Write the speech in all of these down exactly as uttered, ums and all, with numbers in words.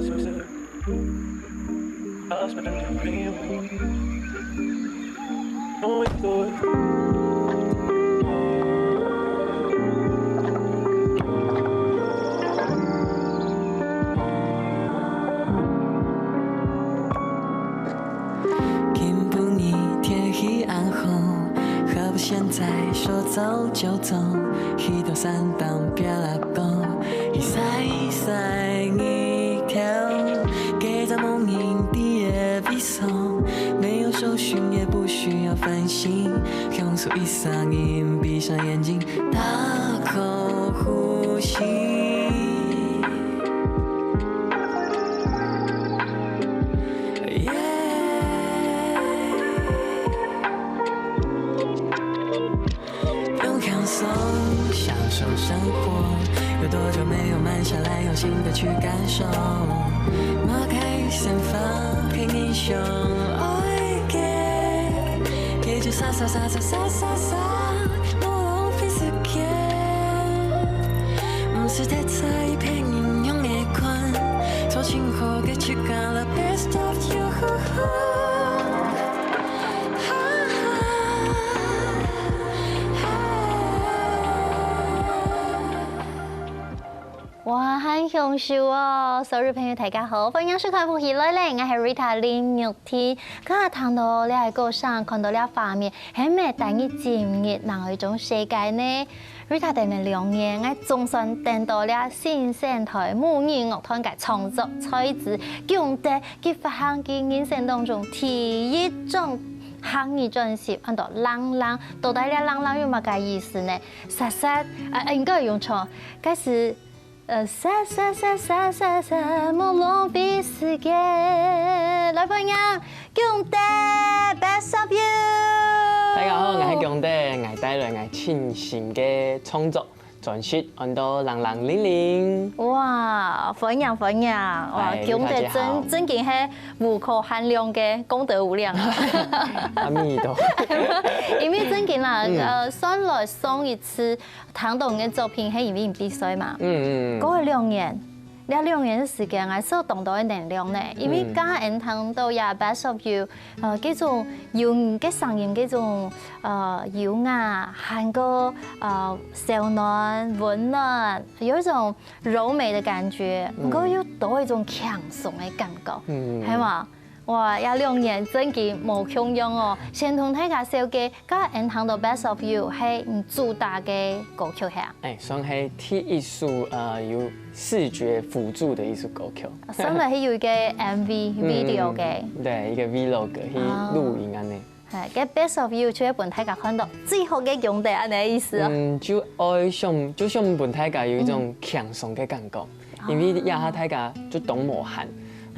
今晡日天氣恁好，何不現在說走就走？去到山頂枇杷溝，去曬曬日頭。該隻無人知个位所，沒有搜尋，也不需要翻新，享受一儕人閉上眼睛，大口呼吸。 放輕鬆，享受生活。有多久沒有慢下來，用心的去感受？擘開心房，看英雄。OK，繼續耍耍耍耍耍耍耍，莫浪費時間。毋使太在意別人仰仔看，做盡好个自家啦，best of you。哇，還享受哦！所有朋友大家好，歡迎收看《福氣來了》，𠊎係Rita林玉婷。剛剛聽到這个歌聲，看到這畫面，係毋係帶你進入另外一種世界呢？Rita在這兩年，𠊎總算等到這新生代母語樂團个創作才子，恭德 佢發行佢人生當中第一張客語專輯，安到《冷冷》。到底這《冷冷》有麼个意思呢？煞煞，啊，應該用唱，該係，呃，煞煞煞煞煞煞，莫浪費時間。來，歡迎恭德，Best of You。大家好，𠊎係恭德，𠊎帶來𠊎全新个創作。 專輯安到《冷冷零零》。哇，歡迎歡迎！哇，哎，恭德真，大家好。真經係無可限量个功德無量。阿彌陀佛。因為真經啦，嗯。呃，算來上一次聽到你个作品，係因為你比賽嘛。嗯，嗯，嗯。過了兩年，這兩年个時間，𠊎受當多个能量呢。因為，嗯。剛剛聽到這Best of You， 呃，這種有你个聲音，這種，呃，優雅，還過，呃，燒暖、溫暖，有一種柔美的感覺，嗯。毋過又多一種輕鬆个感覺，嗯。係嘛？哇，這兩年真經無共樣哦！先同大家紹介，剛剛聽到Best of You係你主打个歌曲係啊？哎，算係第一首，呃，有視覺輔助的一首歌曲。算來係有一個MV、嗯，video个。對，一個vlog去錄影恁呢。哦。係，該Best of You就係分大家看到最好个恭德恁呢个意思哦。嗯，就愛想，就想分大家有一種，嗯。輕鬆个感覺，因為這下大家就當無閒，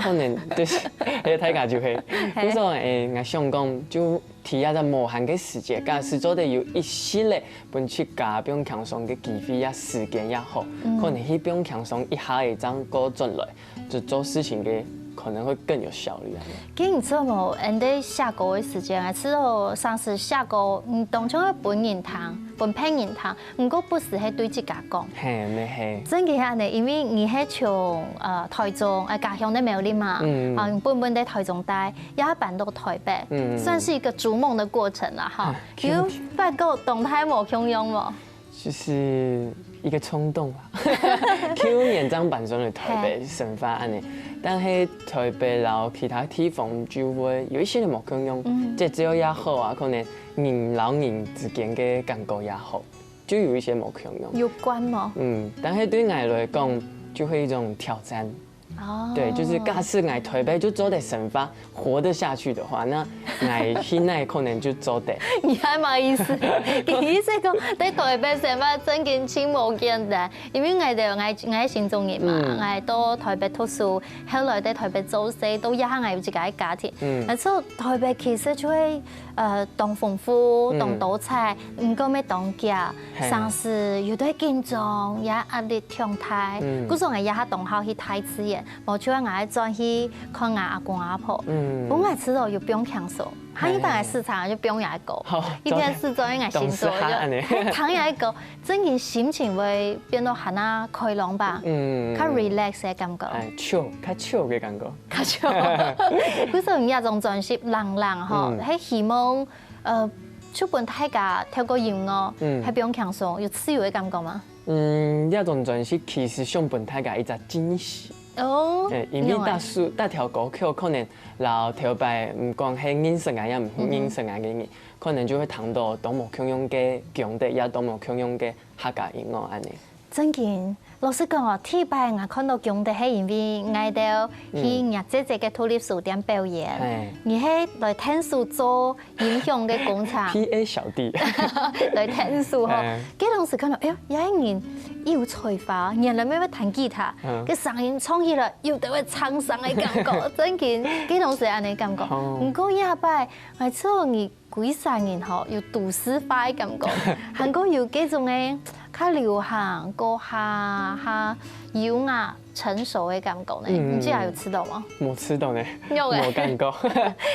可能就是，而且大家就會，係。故所，誒，𠊎想講，就 在這隻無閒个時節，假使做得有一息仔分自家放輕鬆个機會也時間也好，嗯。可能去放輕鬆一下仔正過轉來，就做事情个可能會更有效率啊。其實你知無，𠊎等寫歌个時間啊，知道上次寫歌，嗯，當像係分人聽，分別人聽，毋過毋係係對自家講。係，毋係。真个係恁呢，因為你係從，呃，台中，呃，家鄉在苗栗嘛，嗯。啊，你本本在台中待， 也搬到台北，嗯。算是一個逐夢的過程啦，哈。啊，有發覺當大無共樣無？就是一個衝動啦。舊年正搬轉來台北生活恁呢，但係台北摎其他地方就會有一息仔無共樣，嗯。節奏也好啊，可能人摎人之間个感覺也好，就有一息無共樣。有關無？嗯，但係對𠊎來講，就會一種挑戰。 哦。對，就是假使𠊎台北就做得生活，活得下去的話，那𠊎去哪可能就做得。你還麼个意思？你意思講，在台北生活真經真無簡單，因為𠊎兜，𠊎，𠊎新竹人嘛，嗯。𠊎到台北讀書，後來在台北做事，到這下𠊎有自家个家庭。嗯。啊，所以台北其實就會，呃，當豐富，嗯。當多彩，毋過乜當遽，係。常時有兜緊張，也壓力當大。嗯。故所𠊎這下當好去大自然， 無就係𠊎愛轉去看𠊎阿公阿婆。嗯。分𠊎知道有放輕鬆，還有一般个時常就放這个歌，好，一邊試做應該心做，當時哈恁呢。就聽這个歌，真个心情會變到還較開朗吧，嗯，較relax个感覺。哎，chill，較chill个感覺。較chill。故所你這張專輯《冷冷》吼，嗯，係希望呃，就分大家透過音樂，嗯，係放輕鬆，有自由个感覺嗎？嗯，這張專輯其實想分大家一隻驚喜。哦，欸，因為逐首逐條歌曲可能摎頭擺毋管係認識𠊎也毋認識𠊎个人，可能就會聽到當無共樣个腔調，也當無共樣个客家音樂恁呢。真个，老實講哦，第一擺𠊎看到腔調係因為𠊎兜去若姐姐个獨立書店表演，你係來𢯭手做音響个工程，P A小弟，來𢯭手吼。該當時看到，哎喲，這人有才華，原來乜會彈吉他，該聲音唱起來有兜仔滄桑个感覺，真个，該當時恁呢感覺。毋過這擺，𠊎知你歸儕人吼，有都市化个感覺，還過有該種个較流行、較較優雅、成熟个感覺呢。你這下有試著無？無試著呢，有欸，無感覺。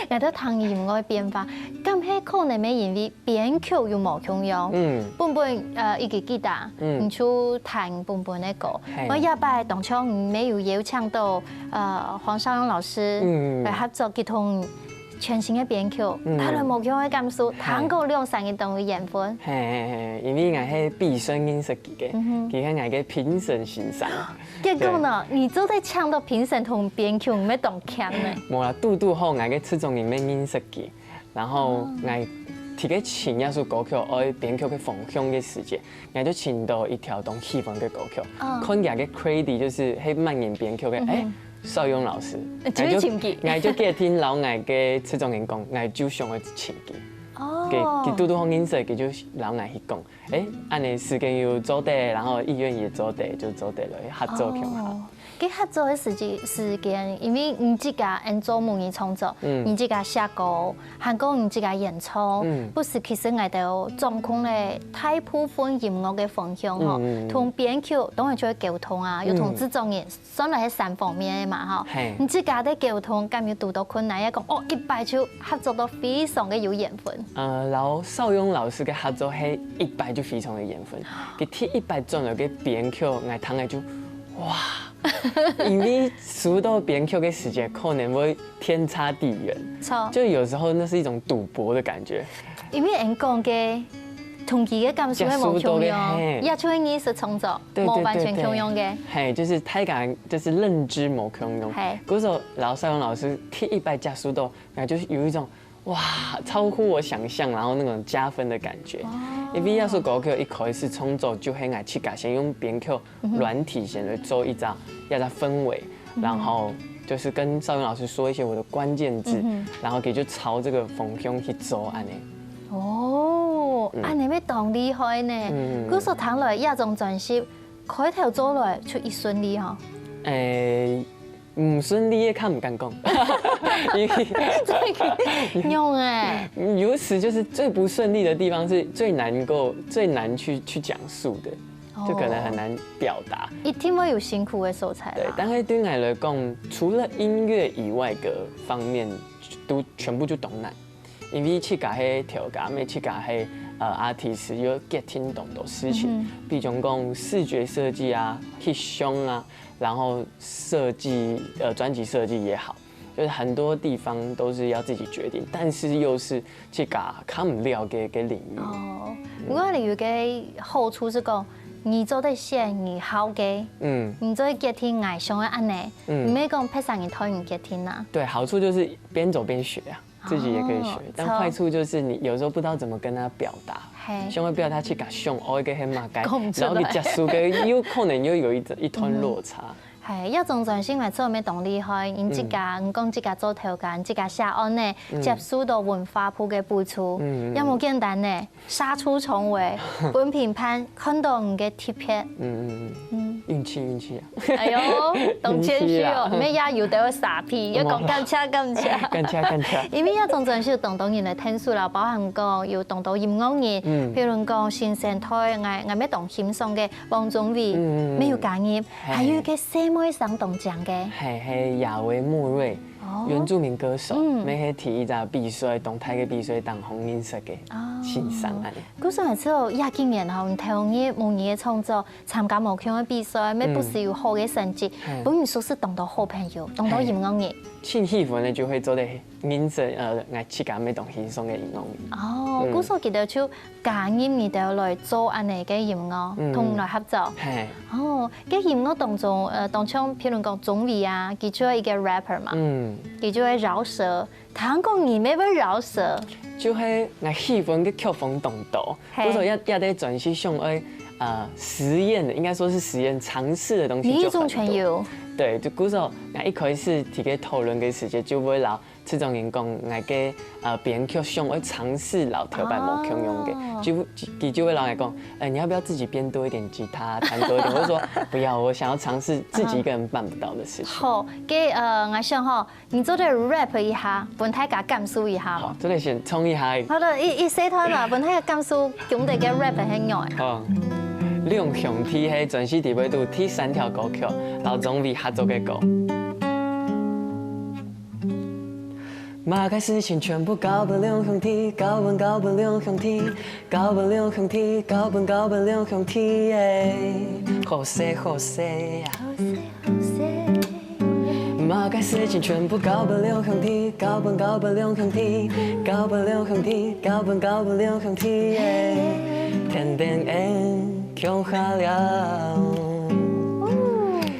𠊎兜聽音樂个變化，敢係可能乜因為編曲又無共樣。嗯，本本呃一支吉他，嗯，你就彈本本个歌。我這擺當像你乜有邀請到呃黃少勇老師，嗯，來合作，佢同 全新个編曲，嗯，帶來無共个感受，聽過兩三日當有緣分。嘿嘿嘿，因為𠊎係畢生認識佢个，佢係𠊎个評審先生。結果呢，你做得搶到評審同編曲，你乜當強呢？無啦，堵堵好𠊎个製作人乜認識佢，然後𠊎提个請這首歌曲愛編曲个方向个時節， 𠊎就尋到一條當喜歡个歌曲，看佢个credit就係係麼人編曲个，欸，少勇老師，就會尋佢。𠊎就決定摎𠊎个製作人講，𠊎就想愛尋佢。哦，佢佢堵堵好認識，佢就摎𠊎去講，欸，恁呢時間又做得，然後意願也做得，就做得來合作共下。 該合作个時機時間，因為你自家恁做母語創作，你自家寫歌，還過你自家演唱，不時其實𠊎兜掌控了大部分音樂个方向吼，同編曲當然就會溝通啊，又同製作人算來係三方面个嘛吼。你自家个溝通敢有堵著困難，也講哦一擺就合作到非常个有緣分。呃，摎少勇老師个合作係一擺就非常个緣分，佢第一擺轉來个編曲，𠊎聽了就哇！ 因為收到編曲个時間可能會天差地遠，著，就有時候那是一種賭博的感覺。因為人講个，同佢个感受係無共樣，也就係藝術創作，無完全共樣个。嘿，就是大家就是認知無共樣。嘿，故所摎少勇老師第一擺接觸到，那就是有一種 哇，超乎我想象，然後那種加分的感覺。因為這首歌曲一開始創作就係𠊎自家先用編曲軟體先來做一隻一隻氛圍，然後就是跟少勇老師說一些我的關鍵字，然後佢就朝這個方向去做恁呢。哦，恁呢乜當厲害呢！故所聽來這張專輯開頭做來就已順利吼。誒， 毋順利个較毋敢講，因為仰仔，有時就是最不順利的地方是最難夠最難去去講述的，就可能很難表達。一定會有辛苦个所在啦。對，但是對𠊎來講，除了音樂以外个方面，都全部就當難。 因為自家係調酒，乜自家係呃artist，又決定當多事情，比如講視覺設計啊、翕相啊，然後設計呃專輯設計也好，就是很多地方都是要自己決定，但是又是自家較毋了解个領域。哦，毋過你有个好處係講，你做得選你好个，嗯，你做得決定𠊎想愛恁呢，嗯，毋係講別儕人替你決定啊。對，好處就是邊走邊學啊。 自己也可以學，哦，但壞處就是你有時候不知道怎麼跟他表達，嘿，想要表達自家想愛个係麼个，講出來，然後你接受个又可能又有一一段落差。嘿，這種專輯來做乜當厲害，你自家，你講自家做調酒，你自家寫恁呢，接受到文化部个補助，也無簡單呢。 殺出重圍，分評判看到你个特別。嗯嗯嗯，運氣運氣啊。哎喲，當謙虛哦，運氣啦。乜也有兜沙鼻，要講感謝感謝。感謝感謝。因為這種專輯有當多人來𢯭手啦，包含講有當多音樂人，嗯，譬如講新生代，𠊎𠊎乜當欣賞个王宗偉，嗯嗯嗯，乜有加入，嘿，還有一個細妹生當靚个，嘿嘿，亞維莫瑞。哦。原住民歌手，嗯。乜係第一隻比賽，當大个比賽當紅認識个哦。先生恁呢。故所係只有這幾年吼，你投入母語个創作，參加無共个比賽，乜不時有好个成績，嗯。嘿。分你熟識當多好朋友，當多音樂人。嘿。盡喜歡个就會做得認識，呃，𠊎自家乜當欣賞个音樂人。哦，嗯。故所佢兜就加入你兜來做恁呢个音樂，嗯。同你來合作。嘿。哦，該音樂當中，呃，當像譬如講鍾偉啊，佢就係一個rapper嘛，嗯。佢就會饒舌。聽講你乜會饒舌？就係𠊎喜歡个曲風當多，嘿。故所這，這兜專輯想愛，呃，實驗的，應該說是實驗，嘗試的東西就很多。你一種全有。對，就故所𠊎一開始在該討論个時節，就會摎 製作人講，𠊎个，呃，編曲想愛嘗試摎頭擺無共樣个，哦。就，佢就會摎𠊎講，哎，你要不要自己編多一點吉他，彈多一點？我就說，不要，我想要嘗試自己一個人辦不到的事情。好，該，呃，𠊎想吼，你做得rap一下，分大家感受一下。好，做得先唱一下。好了，一，一小段啦，分大家感受鍾德个rap係仰仔。好，兩兄弟係專輯裡背肚第三條歌曲，摎鍾偉合作个歌。 麼个事情全部交分兩兄弟，交分交分兩兄弟，交分兩兄弟，交分交分兩兄弟耶，好勢好勢啊！好勢好勢。麼个事情全部交分兩兄弟，交分交分兩兄弟，交分兩兄弟，交分交分兩兄弟耶，天天恩共下了。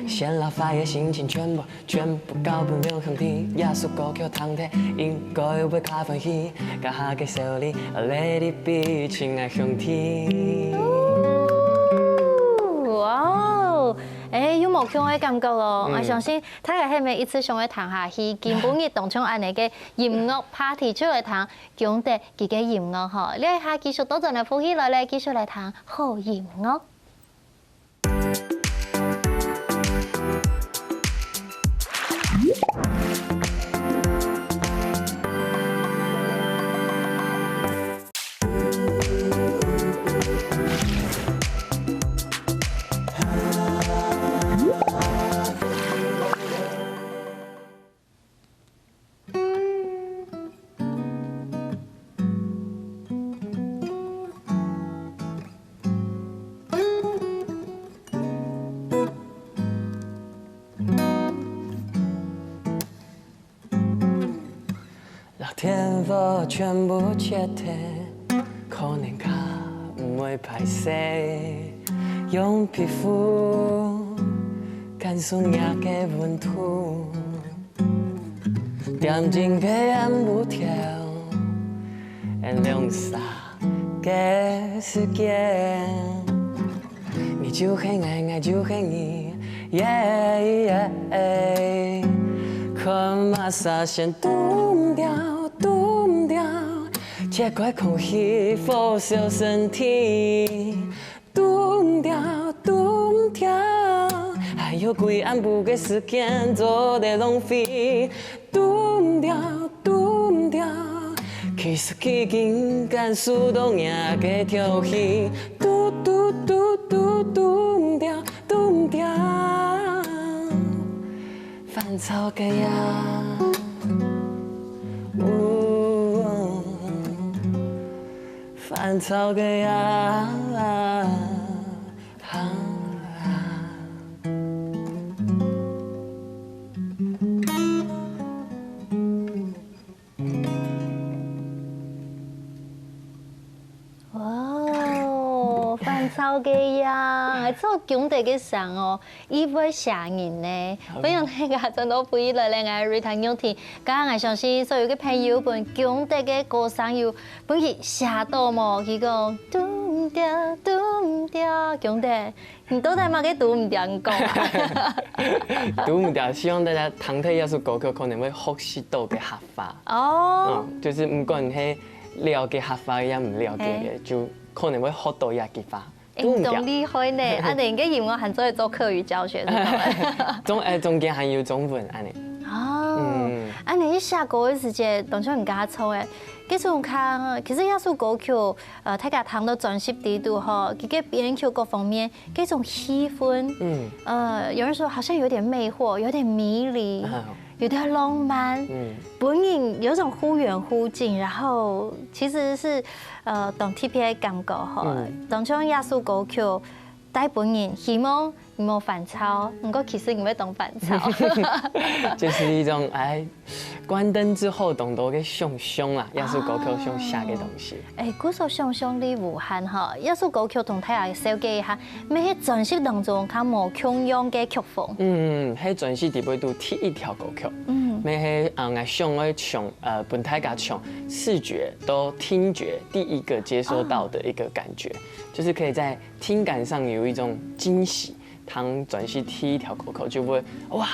閒來發个心情全部 全部交分兩兄弟，這首歌曲聽忒應該會較歡喜。這下个小禮，let it be，親愛兄弟。哇哦，哎，有無共个感覺咯！嗯。𠊎相信大家係毋係一直想愛聽下去，今晡日當像恁呢个音樂party就來聽鍾德佢个音樂吼。這一下繼續倒轉來福氣來咧，繼續來聽好音樂。 若電話全部切忒，可能較毋會歹勢，用皮膚感受若个溫度。 恬靜个暗晡頭，兩儕个時間。你就係𠊎，𠊎就係你，yeah yeah。看麼儕先堵毋牢，堵毋牢，這个空氣火燒身體。 堵毋牢，堵毋牢，還有歸暗晡个時間做得浪費。堵毋牢，堵毋牢，其實已經感受到若个調戲。堵堵堵堵堵毋牢，堵毋牢，煩躁个呀。嗚。 煩躁个呀。哇，煩躁个呀，還做鍾德个聲哦。 佢會寫人呢。好。歡迎大家轉到福氣來咧，𠊎係Rita玉婷。剛剛𠊎相信所有个朋友分鍾德个歌聲有分佢嚇到無？佢講堵毋牢，堵毋牢，鍾德，你到底麼个堵毋牢？你講啊。堵毋牢，希望大家聽忒這首歌曲可能會學習到个客話。哦。嗯，就是毋管係了解客話也毋了解个，嘿。就可能會學到這句話。 欸，堵毋牢。當厲害呢！啊，恁樣个音樂還做得做客語教學，是吧？中，欸，中間還有中文恁樣。哦，嗯。啊，你寫歌个時節，當初你跟他唱欸，其實我看，其實這首歌曲，呃，大家聽到專輯裡肚吼，佢个編曲各方面，這種氣氛，嗯。呃，有人說好像有點魅惑，有點迷離。啊。有點浪漫，嗯，本人有種忽遠忽近，然後其實是呃當特別的感覺吼。嗯當像這首歌曲帶本人，希望你無煩躁，毋過其實你會當煩躁。就是一種哎，關燈之後懂得个想象啦，也是歌曲想寫个東西。哎，故所想象力無限哈，這首歌曲同大家紹介一下，乜係專輯當中較無共樣个曲風。嗯，係專輯底背肚第一條歌曲。嗯，乜係啊，𠊎想愛從呃，本大家從視覺到聽覺第一個接收到的一個感覺，就是可以在聽感上有一種驚喜。當專輯第一條歌曲就會哇，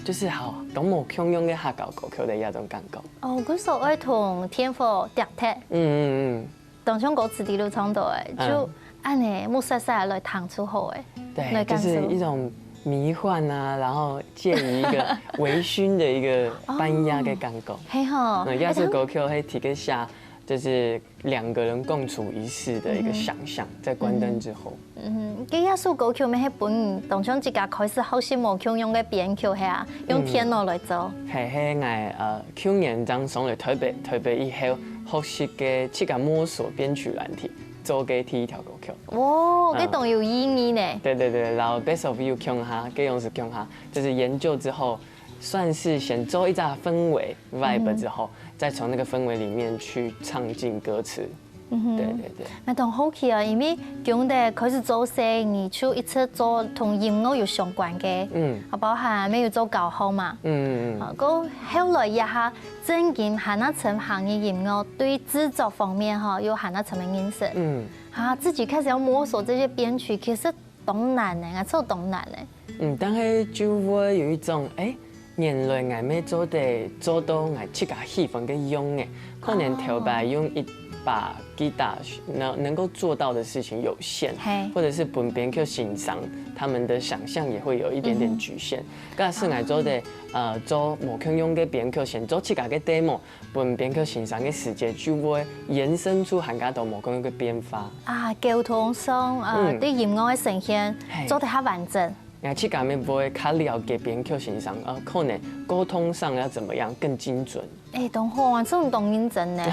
就是好，當無共樣个客家歌曲的那種感覺。哦，故所愛同天火疊疊，嗯嗯當像歌詞底肚唱到个，嗯就恁呢，目煞煞來聽就好个。嗯，對，來感受就是一種迷幻啊，然後介於一個微醺的一個半壓的感覺。係吼，嗯，也是歌曲會提供下，就是兩個人共處一室的一個想象，在關燈之後。嗯，該這首歌曲乜係本當像自家開始學習無共樣个編曲係啊，用電腦來做。係係，𠊎呃，去年正上來台北，台北以後學習个自家摸索編曲軟體，做个第一條歌曲。哇，該當有意義呢。對對對，然後 Best of You 共下，該樣式共下，就是研究之後，算是先做一隻氛圍 vibe 之後，再從那個氛圍裡面去唱進歌詞。對對對。那當好奇啊，因為從你開始做生意，就一直做同音樂有相關个，嗯啊，包含乜有做教學嘛。嗯嗯啊，過後來這下正經還那曾行業音樂，對製作方面吼，有還那曾个認識。嗯啊，自己開始要摸索這些編曲，其實當難呢，啊，做當難呢。嗯，但係就會有一種，哎，原來𠊎乜做得做到𠊎自家喜歡个樣誒，可能頭擺用一把吉他能能夠做到的事情有限，嘿或者是分編曲欣賞，他們的想象也會有一點點局限。假使𠊎做得呃做無共樣个編曲，先做自家个 demo，分編曲欣賞个時節就會延伸出還較多無共樣个變化。啊，溝通上啊，嗯對音樂个呈現嘿做得較完整。𠊎自家乜會較了解編曲欣賞，呃，可能溝通上要怎麼樣更精準，哎，當好啊，這種當認真呢。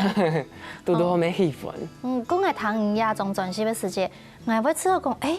多多後面氣氛。嗯，講來聽你這張專輯个時節，𠊎會知道講，哎，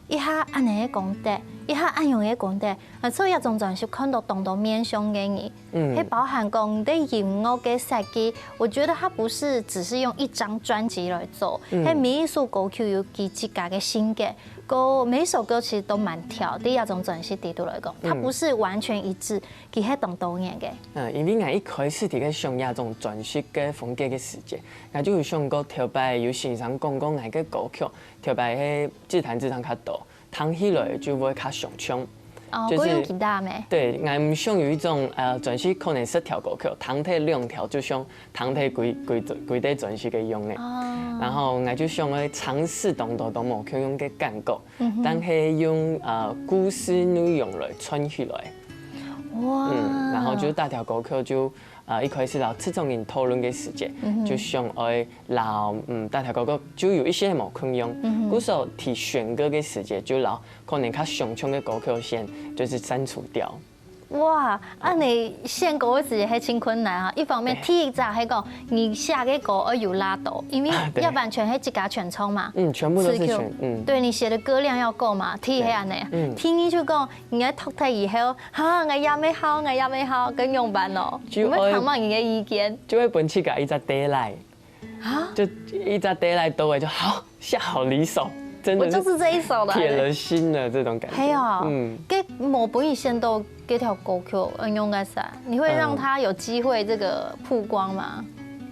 一下恁呢个講得，一下恁樣个講得，啊，所以這張專輯看到當多面向个你，嗯還包含講你對音樂个設計，我覺得它不是只是用一張專輯來做，嗯它每一首歌曲有佢自家个性格，歌每一首歌其實都蠻挑，對這張專輯底肚來講，它不是完全一致，其實當多元个。嗯，因為𠊎一開始在該想這種專輯个風格个時節，𠊎就有想過頭擺有先生講過𠊎个歌曲，頭擺係自彈自唱較多，聽起來就會較相像。哦，就是過用吉他咩？對，𠊎毋想有一種呃專輯可能十條歌曲，聽忒兩條就像聽忒規規規塊專輯个樣誒。哦，然後𠊎就想愛嘗試當多當無共樣个感覺，但係用呃故事內容來串起來。哇，嗯，然後就逐條歌曲就呃一開始摎製作人討論个時節，就想愛摎嗯逐條歌曲就有一些無共樣，故所在選歌个時節就摎可能較相像个歌曲先就是刪除掉。哇，恁呢選歌个時節還真困難啊！一方面，第一隻係講你寫个歌愛有罅到，因為對要不然全係自家全唱嘛。嗯，全部都是詞曲全嗯。對，你寫的歌量要夠嘛，第一係恁呢。嗯第二就講你愛讀忒以後，哈，𠊎也無好，𠊎也無好，該仰般哦？就你會聽嘛你个意見？就會分自家一隻deadline，啊，就一隻deadline到位就好，下好離手，真的我就是這一首的。鐵了心了這種感覺。係哦，嗯，該無分你選到這條歌曲，應該是啊，你會讓它有機會這個曝光嗎？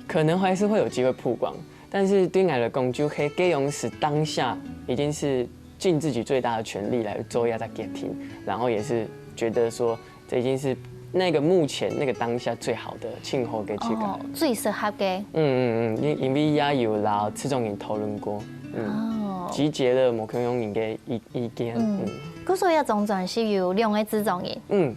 可能還是會有機會曝光，但是對𠊎來講，就係該樣式當下已經是盡自己最大的全力來做一下決定，然後也是覺得說這已經是那個目前那個當下最好的氣候跟氣候。哦，最適合个。嗯嗯嗯，因因為也有摎製作人討論過，嗯，哦，集結了無共樣人个意意見，嗯嗯故所這張專輯有兩個製作人，嗯。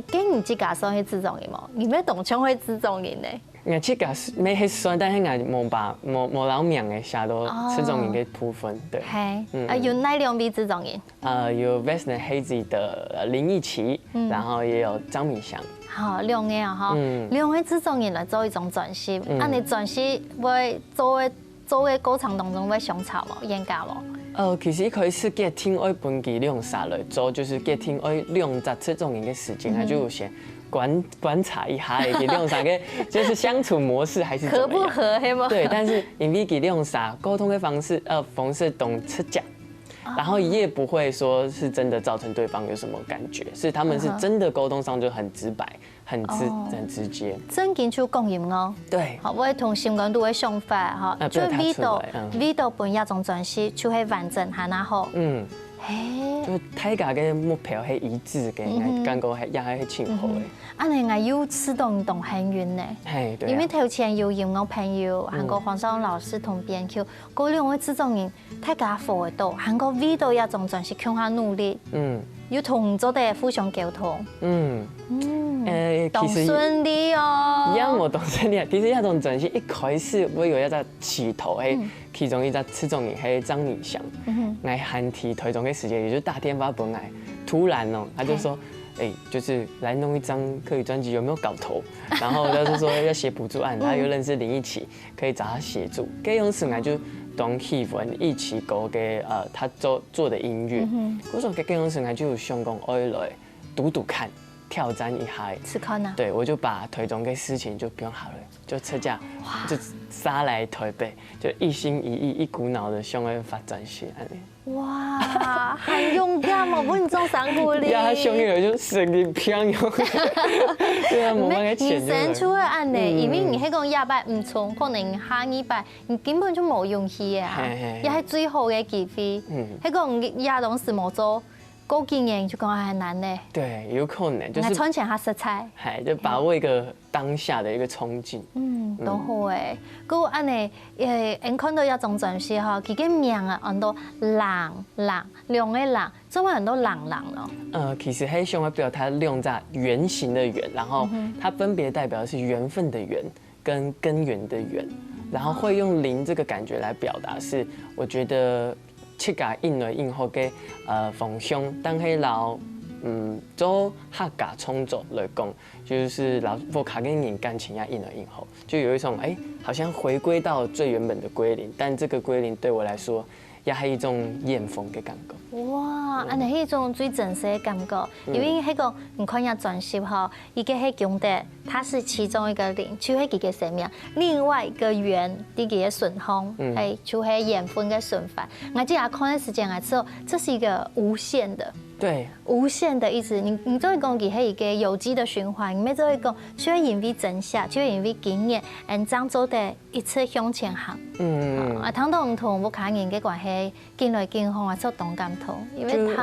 該你自家算係製作人無？你乜當像係製作人呢？𠊎自家係乜係算，但係𠊎無把無無摎名个寫到製作人个部分，對。係，嗯啊，有哪兩位製作人？呃，有 Western Hazy 的呃林奕琪，然後也有張敏祥。吼，兩个啊吼，嗯。兩个製作人來做一張專輯，嗯。恁樣專輯會做个做个過程當中會相吵無？冤家無？呃，其實一開始決定愛分佢兩儕來做，就是決定愛兩隻製作人个時間，嗯哼。佢就有先觀觀察一下，佢兩儕个就是相處模式還是怎麼樣。合不合，係無？對，但是因為佢兩儕溝通个方式，呃，方式當直接，然後也不會說是真的造成對方有什麼感覺，是他們是真的溝通上就很直白，很直，哦。很直接。正經就講音樂。對。好，會同心肝肚个想法，吼，啊，就為到，表達出來，嗯。為到分這張專輯，就會完整還較好。嗯。嘿。就大家个目標係一致个，嗯哼。感覺還，也還挺好个。嗯哼。恁樣𠊎又試著當幸運呢。嘿，對啊。因為頭前有音樂朋友，嗯。還過黃少老師同編曲， 過兩位製作人，大家伙會到，還過為到這張專輯共下努力，嗯。又同做得互相溝通。嗯。嗯。呃，其實當順利哦。也無當順利啊。其實這張專輯一開始𠊎有一隻起頭，嘿，嗯。其中一隻製作人係張明祥，嗯哼。𠊎還在台中个時間，佢就打電話分𠊎，突然哦，他就說，嘿。哎，就是來弄一張客語專輯，有沒有搞頭？然後他就說要寫補助案，嗯。他又認識林奕奇， 可以找他協助。該當時𠊎就當喜歡奕奇哥个，呃，他做，做的音樂。嗯哼。故所該，該當時𠊎就有想講，愛來賭賭看，挑戰一下。試看啊。對，我就把台中个事情就放下來，就直接，哇。就殺來台北，就一心一意、一股腦的想要發專輯恁樣。 哇，還勇敢哦，分你種山谷里。呀，他胸有就神經病樣。對啊，無辦法，錢就來。你生出來恁樣，嗯。因為你係講這擺毋衝，可能下二擺，你根本就無勇氣个啊。嘿，嘿，嘿。也係最好个機會。嗯。係講你這東西無做，過幾年就講還難呢。對，有可能，就是。你賺錢較實在。嘿，就把握一個當下的一個衝勁。嗯，嗯。當好欸。過恁樣，呃，𠊎看到這張專輯吼，佢个名啊，安到冷冷， 兩个冷，做麼个安到冷冷咯？呃，其實係想要表達兩隻圓形的圓，然後它分別代表的是緣分的緣跟根源的源，然後會用零這個感覺來表達是，我覺得自家應來應好个，呃，方向，但係摎，嗯，做客家創作來講，就是摎屋下个人感情也應來應好，就有一種，哎，好像回歸到最原本的歸零，但這個歸零對我來說， 也係一種遠方个感覺。哇，嗯。恁樣係一種最真實个感覺，嗯。因為係講，你看這專輯吼，一個係講得，它是其中一個零，就係佢个生命，另外一個圓，在佢个身項，嗯。係，就係緣分个循環。𠊎自家看个時間，𠊎知道這是一個無限的，對。無限的意思。你，你做得講佢係一個有機的循環，你乜做得講，就係因為真實，就係因為經驗，嗯，正做得 一直向前行。嗯。啊，聽到你同屋下人个關係緊來緊好啊，就當感動，因為就聽，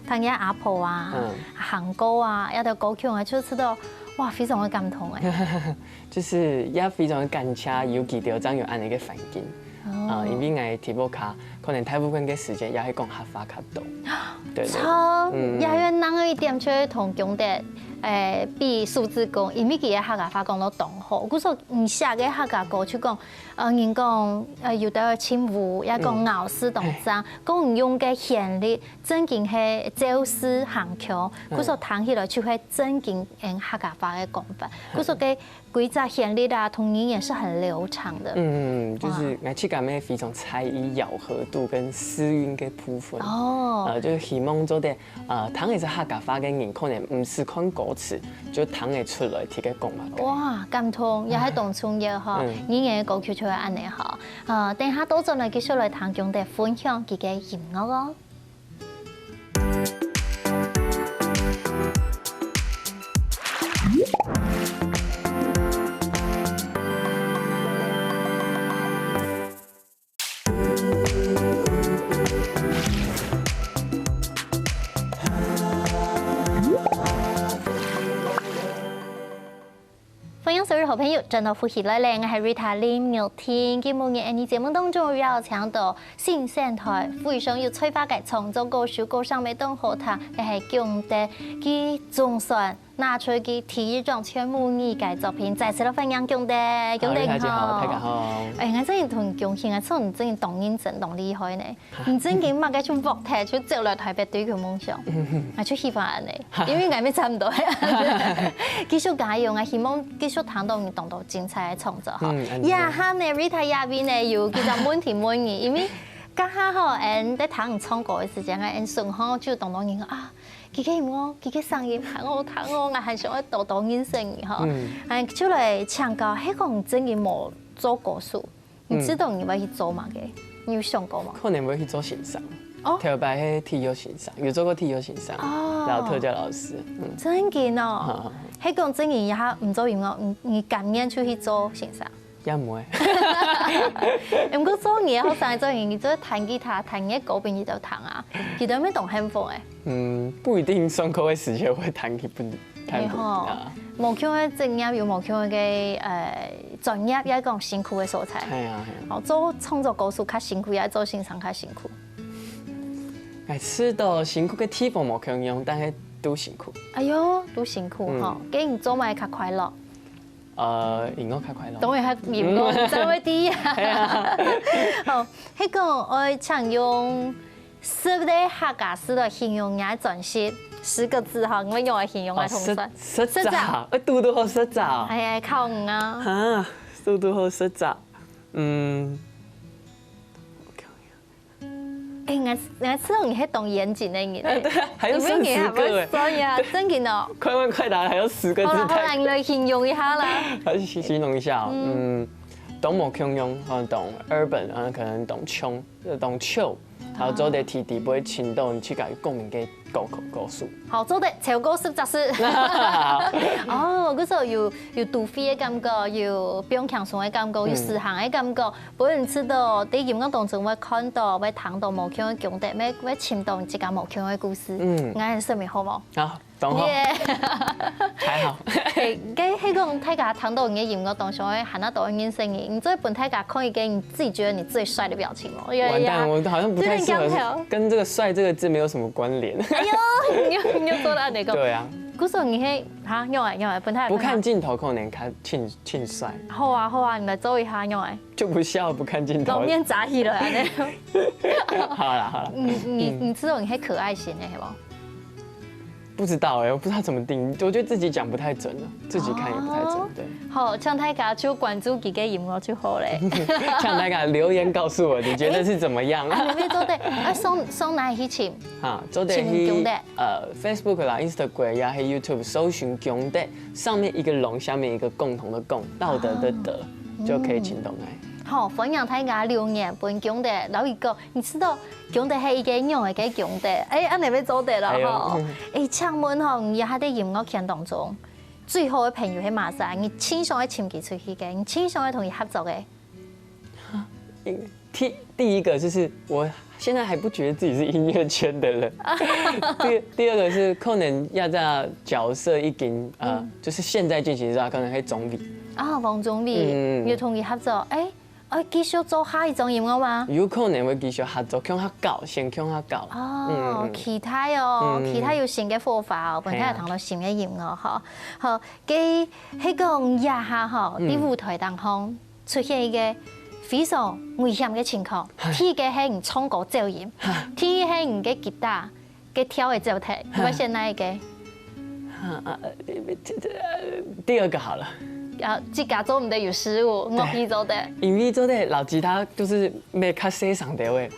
聽佢阿婆啊，嗯。行歌啊，這兜歌曲啊，就知道，哇，非常个感動欸。就是也非常感謝有佢兜正有恁樣个環境。哦。啊，因為𠊎在屋下，可能大部分个時間也係講客話較多。對，對，對。超，嗯。也有另外一點，就係同兄弟，誒，比數字講，因為佢个客家話講到當好，故所 你寫个客家歌就講，呃，人講，呃，有兜稱呼，也講咬字當正，嗯。講用个旋律，正經係照字行腔，嗯。故所聽起來就係正經用客家話个講法。嗯。故所个規則旋律啊，同語言是很流暢的。嗯，就是哇。𠊎自家乜非常在意咬合度跟押韻个部分。哦。呃，就是希望做得 呃，聽得出客家話个人，可能毋使看歌詞，就聽得出來佢个講麼个。哇，感動，也係當重要吼。嗯。語言个歌曲就係恁樣吼。呃，等下倒轉來繼續來聽兄弟分享佢个音樂哦。 歡迎所有好朋友轉到福氣來了，𠊎係Rita林玉婷。今晡日𠊎等節目當中邀請到新生代非常有才華个創作歌手，歌聲乜當好聽，佢係兄弟，佢總算拿出佢第一張全母語个作品，再次來歡迎強德，強德你好。大家好。哎，𠊎真个同你恭喜，𠊎知你真个當認真、當厲害呢。你真个麼个就伏忒，就走來台北追求夢想，𠊎就喜歡恁呢，因為𠊎也差不多。繼續加油，𠊎希望繼續聽到你當多精彩个創作哈。嗯，也下呢，Rita也邊呢有幾隻問題問你，因為剛好吼，嗯，在聽你唱歌个時間，嗯，順吼就當多人講啊。 佢个音樂，佢个聲音還好聽哦，𠊎還想愛多多認識你吼。嗯。哎，就來請教，係講你真个無做歌手，你知道你會去做麼个？你有想過嗎？可能會去做先生。哦。頭擺係體育先生，有做過體育先生，哦。然後特教老師。嗯。真个哦。係講真个，你還毋做音樂，你你甘願出去做先生？ 也毋會。毋過做你个學生，做你，你做彈吉他，彈你个歌分佢兜聽啊，佢兜乜當幸福誒。嗯，不一定上課个時間會彈吉他，彈吉他。無共个職業有無共个呃專業，也講辛苦个所在。係啊，係啊。哦，做創作歌手較辛苦，也做先生較辛苦。哎，知道辛苦个地方無共樣，但係都辛苦。哎喲，都辛苦吼，嗯。該你做麼个較快樂？ 呃，音樂較快樂。當然還音樂，正會知啊。係啊。好，係講愛請用十个客家字來形容你个專輯，十个字哈，你會用來形容來同算。十隻，哎，堵堵好十隻。哎呀，靠你啊。哈，堵堵好十隻。嗯， 哎，𠊎𠊎知道你係當嚴謹个人。哎，對啊，還有剩十個哎。因為你還會算呀，對。真个哦。快問快答還有十個字。好啦好啦，你來形容一下啦。還是形形容一下哦，嗯，當無共樣，啊，當urban，啊，可能當窮，呃，當潮，然後做得提提，毋會尋到你自家共鳴个歌曲歌手。好，做得超過十隻字。哦，故所有有肚皮个感覺，有放輕鬆个感覺，有時行个感覺。 分人知道，在音樂當中會看到、會聽到無共个景點，會會尋到自家無共个故事。嗯，𠊎很說明好無？好，懂好。耶！還好。係，該係講大家聽到你个音樂當中，會還較多認識你，你最分大家看一個你自己覺得你最帥的表情無？完蛋，我好像不太適合，跟這個帥這個字沒有什麼關聯。哎喲，你又你又做到哪個？對啊。故所你係哈，用來用來，分大家不看鏡頭可能較清清帥。好啊好啊，你來做一下用來。 就不笑不看鏡頭。老面砸起來呢。好啦好啦。你你你知道你係可愛型的係無？不知道哎，我不知道怎麼定義，我覺得自己講不太準啊，自己看也不太準，對。好，請大家就關注佢个音樂就好咧。請大家留言告訴我，你覺得是怎麼樣？啊，你會做得啊，上上哪去尋？啊，做得去尋兄弟。呃，Facebook啦、Instagram 呀，還有YouTube 搜尋兄弟，上面一個龍，下面一個共同的共，道德的德，就可以尋到𠊎。 好，歡迎大家留言分強德，摎佢講，你知道強德係一個仰仔个強德，哎，恁仔會做得了吼。哎，請問吼，你這下在音樂圈當中，最好个朋友係麼儕？你盡想愛尋佢出去个，你盡想愛同佢合作个？第第一個就是我現在還不覺得自己是音樂圈的人。第第二個是可能這隻角色已經呃，就是現在進行式，可能係鍾偉。啊，黃鍾偉，你有同佢合作，哎， 愛繼續做下一張音樂嗎？有可能會繼續合作，共下搞，先共下搞。哦，期待哦，期待有新个火花哦，分大家聽到新个音樂吼。好，該係講這下吼，在舞台當中出現一個非常危險个情況，第一個係你唱歌走音，第二係你个吉他 个調个走忒，你會選哪一個？啊，呃，這這呃，第二個好了。啊，自家做毋得有失誤，樂器做得。音樂做得，摎吉他就是愛較細聲兜仔，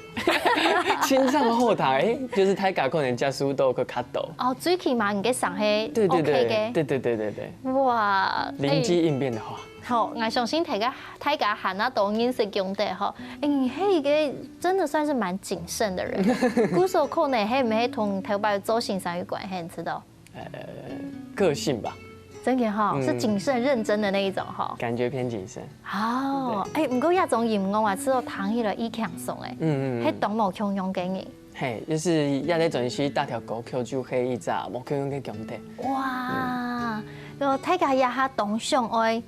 清唱好聽，哎，就是大家可能接受度會較多。哦，最起碼你个聲係對對對OK个。對對對對對。哇，臨機應變的話。 好，𠊎相信大家大家還較多認識強德吼，嗯，係一個真的算是蠻謹慎的人。故所可能係毋係同頭擺做先生有關係，你知道？呃，個性吧。真的哈，嗯，是謹慎認真的那一種哈。感覺偏謹慎。哦，哎，毋過這種音樂啊，係聽起來異輕鬆哎，嗯嗯，係當無共樣个人。嘿，就是這隻專輯大條歌曲就係一隻無共樣个強德。哇，嗯，大家這下當想愛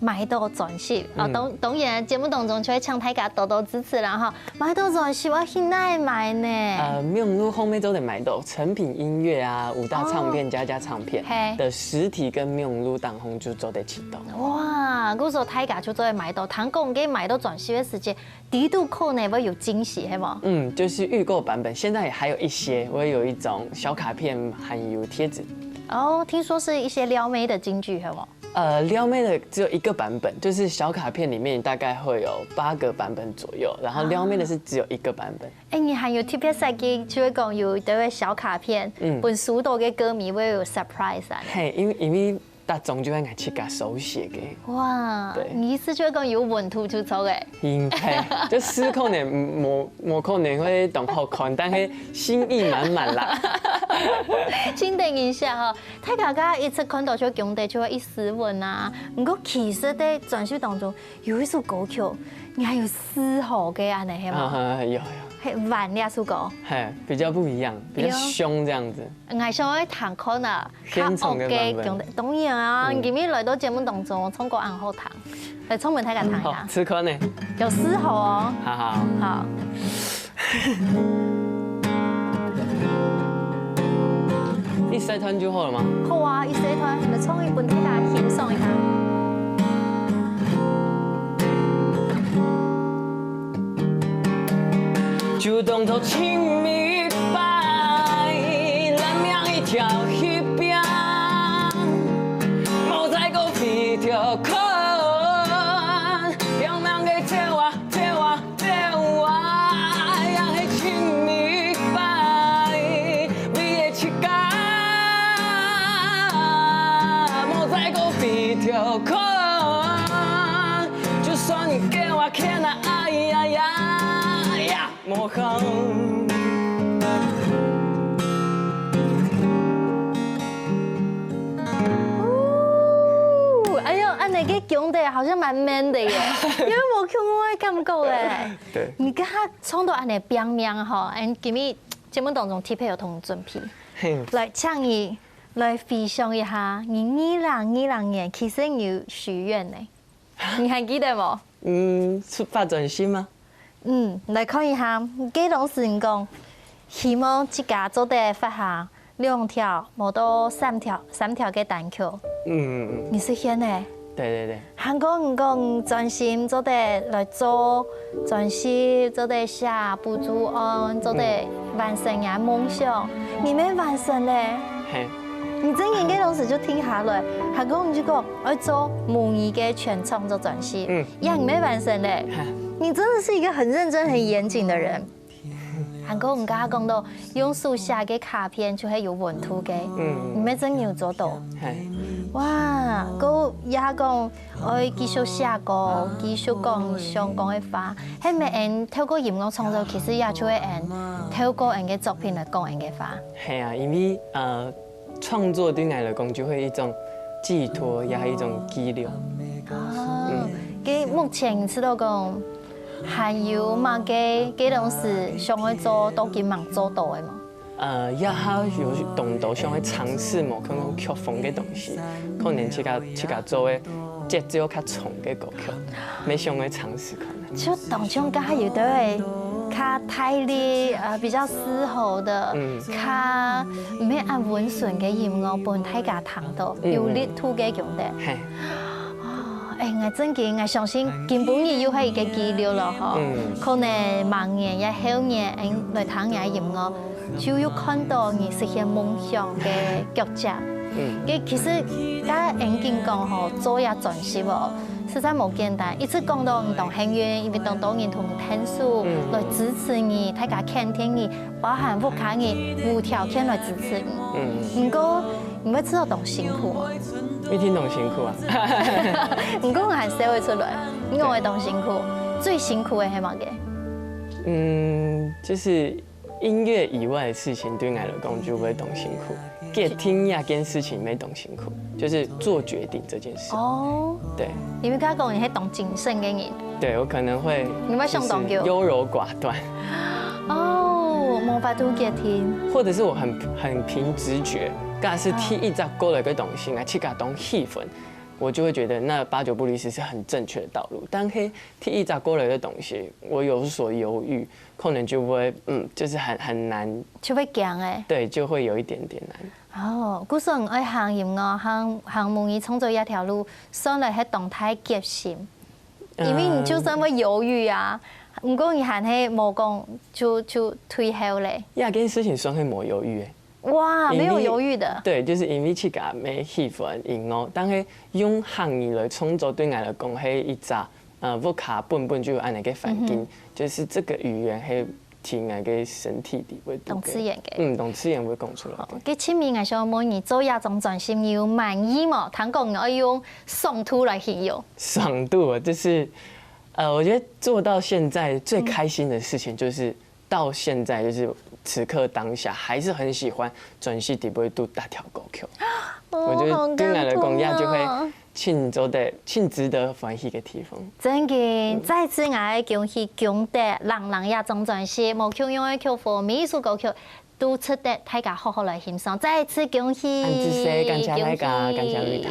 買到專輯。啊，嗯。當，當然，節目當中就會請大家多多支持啦，哈。買到專輯，愛去哪買呢？呃，網路項面做得買到誠品音樂啊、五大唱片、哦。佳佳唱片嘿。的實體跟網路當中就做得尋到。哇，故所大家就做得買到，聽講該買到專輯个時節，裡肚可能會有驚喜，係無？嗯，就是預購版本，現在也還有一些，我有一種小卡片，還有貼紙。哦，聽說是一些撩妹的金句，係無？ 呃，撩妹的只有一個版本，就是小卡片裡面大概會有八個版本左右，然後撩妹的是只有一個版本。欸，你還有特別設計，就係講有一個小卡片，嗯。分收到个歌迷會有surprise啊。嘿，因為，因為大眾就係𠊎自家手寫个。哇，對。你意思就係講有溫度就著欸。應該，就試看呢，無，無可能會當好看，但係心意滿滿啦。請等一下哈， 大家一直看到就講得就係一斯文啊，毋過其實在專輯當中有一首歌曲，你還有嘶吼个恁呢，係無？啊，有，有。係，換這首歌。嘿，比較不一樣，比較兇這樣子。哎喲。𠊎想愛聽看啊，偏重个版本。較惡个講得，當然啊，嗯。今日來到節目當中，唱歌恁好聽，來唱分大家聽一下。好，試看呢。有嘶吼哦。好，好。好。 一小段就好了嗎？好啊，一小段，你唱一分大家欣賞一下。就當作親密吧，咱命一條彼邊，莫再過非條款，拼命个走啊，走啊， 走啊，也係親密吧，為个自家，莫再過非條款。就算你叫我天啊，哎呀呀呀，無行。哦，哎喲，恁呢个講得好像蠻man的耶，有無共樣个感覺欸？ 對。你剛剛唱到恁呢拚命吼，俺今日節目當中特別有同你準備，嘿。來，請你來回想一下，你二零二零年其實你有許願呢，你還記得無？嗯，出發專心嗎？嗯，來看一下，該當時你講，希望自家做得發行 兩條，無到三條，三條个單曲。嗯，嗯，嗯。你實現了。對，對，對。還過你講專心做得來做專輯，做得寫補助案，做得完成你个夢想，你乜完成了。嘿。你正經个東西就定下來，還過你就講愛做母語个全創作專輯，嗯。也你乜完成了。嘿。你真的是一個很認真、很嚴謹的人。 還過你剛剛講到用手寫个卡片就係有溫度个，嗯。你乜真有做到。嘿。哇，過也講愛繼續寫歌，繼續講想講个話，係毋係俺透過音樂創作，其實也就係俺透過俺个作品來講俺个話。係啊，因為，呃，創作對𠊎來講就會一種寄託，也係一種記錄。哦，嗯。該目前你知道講， 還有麼个，該當時想愛做到今吂做到个無？呃，這下有當多想愛嘗試無共樣曲風个東西，可能自家，自家做个節奏較重个歌曲，乜想愛嘗試看啊。就當中該下有兜个較大力，呃，比較嘶吼个，嗯。較毋係恁溫順个音樂，分大家聽到，嗯。有力度个用个。嘿。 哦，欸，𠊎真經，𠊎相信今晡日又係一個記錄了吼。嗯。可能明年也後年，俺來聽你个音樂，就又看到你實現夢想个腳跡。嗯。該其實，該恁緊講吼，做這專輯哦，實在無簡單。一直講到你當幸運，因為當多人同你𢯭手，嗯。來支持你，大家肯定你， 包含屋下人無條件來支持你。嗯。毋過，你會知道當辛苦無？一定當辛苦啊。毋過還笑會出來，因為會當辛苦。最辛苦个係麼个？嗯，就是音樂以外的事情對𠊎來講就會當辛苦。決定這件事情乜當辛苦，就是做決定這件事。哦。對。因為剛剛講你係當謹慎个人。 對，我可能會你會想當久。就是優柔寡斷。哦，無法度決定。或者是我很，很憑直覺，假使第一隻歌來个東西，𠊎自家當喜歡，我就会觉得那八九不离十是很正确的道路。但是第一只过来的东西，我有所犹豫，可能就会，嗯，就是很很难，就會驚欸。对，就会有一点点难。哦，故所你愛行音樂，行行文藝創作這條路，算來係當大決心，因為你就算會猶豫啊，毋過你還係無講就就退後咧。這件事情算是無猶豫欸。哇，因為沒有猶豫的。对，就是因為自家乜喜歡音樂，但是用客語來創作，對我來講，係一隻呃屋下本本就有恁樣个環境，就是這个語言係在我个身體裡會當自然个。嗯，當自然會講出來个。該請問𠊎想問你做這張專輯，你有滿意無？聽講你愛用爽度來形容。爽度啊，就是呃，我觉得做到现在最开心的事情就是到现在，就是此刻当下，还是很喜欢专辑底部都大条歌曲。我觉得对我来讲，好感动呀就会哦。庆祝的、庆值得欢喜的地方。真个，再次𠊎愛恭喜功德《冷冷》這張專輯，無共樣个曲風，每一首歌曲都值得大家好好來欣賞。再次恭喜，恁仔細，感謝大家，恭喜感謝Rita。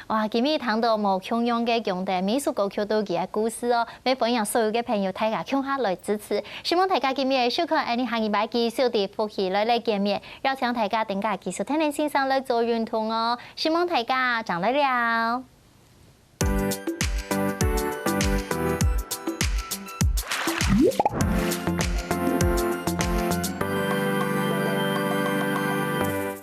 哇，今日聽到無共樣个功德，每一首歌曲都有佢个故事哦。也歡迎所有个朋友，大家共下來支持。希望大家今日个收看，恁樣下禮拜繼續在福氣來來見面，邀請大家等下繼續天天先生來做運動哦。希望大家正來尞。